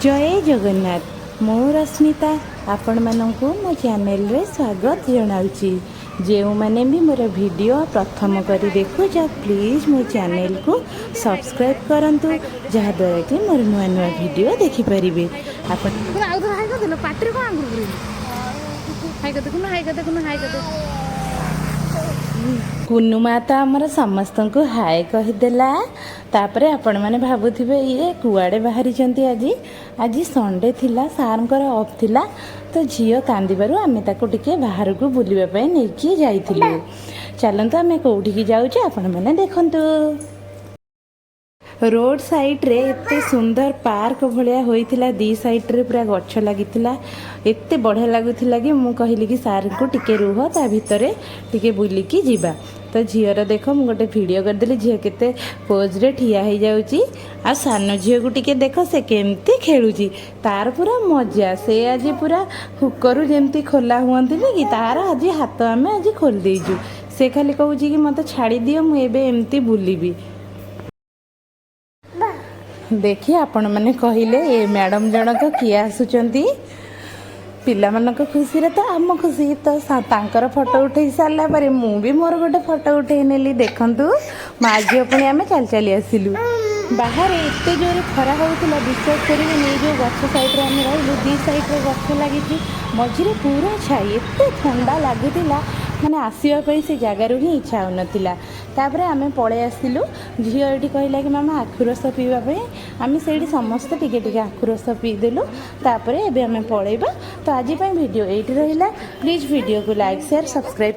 ଜୟ ଜଗନ୍ନାଥ। ମୁଁ ରଶ୍ମିତା, ଆପଣମାନଙ୍କୁ ମୋ ଚ୍ୟାନେଲରେ ସ୍ୱାଗତ ଜଣାଉଛି। ଯେଉଁମାନେ ବି ମୋର ଭିଡ଼ିଓ ପ୍ରଥମ କରି ଦେଖୁଛ, ପ୍ଲିଜ୍ ମୋ ଚ୍ୟାନେଲକୁ ସବସ୍କ୍ରାଇବ୍ କରନ୍ତୁ, ଯାହାଦ୍ୱାରା କି ମୋର ନୂଆ ନୂଆ ଭିଡ଼ିଓ ଦେଖିପାରିବେ ଆପଣ। ଆଉ ଥରେ ହାଇ କରିଦେଲ, ପାଟିରେ କଣ ଆଙ୍ଗୁଳି ପୁରେଇଲୁ? ହାଇ କରି ଦେଖୁନୁ, ହାଇ କରି ଦେଖୁନୁ, ହାଇ କରିଦେ। କୁନୁ ମା ତ ଆମର ସମସ୍ତଙ୍କୁ ହାଏ କହିଦେଲା। ତାପରେ ଆପଣମାନେ ଭାବୁଥିବେ, ଇଏ କୁଆଡ଼େ ବାହାରିଛନ୍ତି ଆଜି? ଆଜି ସଣ୍ଡେ ଥିଲା, ସାର୍ଙ୍କର ଅଫ୍ ଥିଲା। ତ ଝିଅ କାନ୍ଦିବାରୁ ଆମେ ତାକୁ ଟିକେ ବାହାରକୁ ବୁଲିବା ପାଇଁ ନେଇକି ଯାଇଥିଲୁ। ଚାଲନ୍ତୁ, ଆମେ କେଉଁଠିକି ଯାଉଛୁ ଆପଣମାନେ ଦେଖନ୍ତୁ। ରୋଡ଼ ସାଇଡ଼୍ରେ ଏତେ ସୁନ୍ଦର ପାର୍କ ଭଳିଆ ହୋଇଥିଲା। ଦି ସାଇଡ଼୍ରେ ପୁରା ଗଛ ଲାଗିଥିଲା। ଏତେ ବଢ଼ିଆ ଲାଗୁଥିଲା କି ମୁଁ କହିଲି କି ସାର୍ଙ୍କୁ, ଟିକେ ରୁହ, ତା ଭିତରେ ଟିକେ ବୁଲିକି ଯିବା। ତ ଝିଅର ଦେଖ, ମୁଁ ଗୋଟେ ଭିଡ଼ିଓ କରିଦେଲି। ଝିଅ କେତେ ପୋଜ୍ରେ ଠିଆ ହେଇଯାଉଛି। ଆଉ ସାନ ଝିଅକୁ ଟିକେ ଦେଖ, ସେ କେମିତି ଖେଳୁଛି। ତାର ପୁରା ମଜା। ସେ ଆଜି ପୁରା ହୁକରୁ ଯେମିତି ଖୋଲା ହୁଅନ୍ତିନି କି, ତାର ଆଜି ହାତ ଆମେ ଆଜି ଖୋଲି ଦେଇଛୁ। ସେ ଖାଲି କହୁଛି କି ମୋତେ ଛାଡ଼ିଦିଅ, ମୁଁ ଏବେ ଏମିତି ବୁଲିବି। ଦେଖି ଆପଣମାନେ କହିଲେ, ଏ ମ୍ୟାଡ଼ମ୍ ଜଣକ କିଏ ଆସୁଛନ୍ତି? ପିଲାମାନଙ୍କ ଖୁସିରେ ତ ଆମ ଖୁସି। ତ ତାଙ୍କର ଫଟୋ ଉଠେଇ ସାରିଲା ପରେ ମୁଁ ବି ମୋର ଗୋଟେ ଫଟୋ ଉଠେଇ ନେଲି। ଦେଖନ୍ତୁ, ମା ଝିଅ ପୁଣି ଆମେ ଚାଲି ଚାଲି ଆସିଲୁ। ବାହାରେ ଏତେ ଜୋରେ ଖରା ହେଉଥିଲା, ବିଶ୍ୱାସ କରିବେନି। ଏଇ ଯେଉଁ ଗଛ ସାଇଡ଼୍ରେ ଆମେ ରହିଲୁ, ଦି ସାଇଡ଼୍ରେ ଗଛ ଲାଗିଛି, ମଝିରେ ପୁରା ଛାଇ। ଏତେ ଥଣ୍ଡା ଲାଗୁଥିଲା, ମାନେ ଆସିବା ପାଇଁ ସେ ଜାଗାରୁ ହିଁ ଇଚ୍ଛା ହେଉନଥିଲା। ତାପରେ ଆମେ ପଳେଇ ଆସିଲୁ। ଝିଅ ଏଇଠି କହିଲା କି ମାମା, ଆଖୁ ରସ ପିଇବା ପାଇଁ। ଆମେ ସେଇଠି ସମସ୍ତେ ଟିକେ ଟିକେ ଆଖୁ ରସ ପିଇଦେଲୁ। ତାପରେ ଏବେ ଆମେ ପଳେଇବା। ତ ଆଜି ପାଇଁ ଭିଡ଼ିଓ ଏଇଠି ରହିଲା। ପ୍ଲିଜ୍ ଭିଡ଼ିଓକୁ ଲାଇକ୍, ସେୟାର, ସବସ୍କ୍ରାଇବ୍।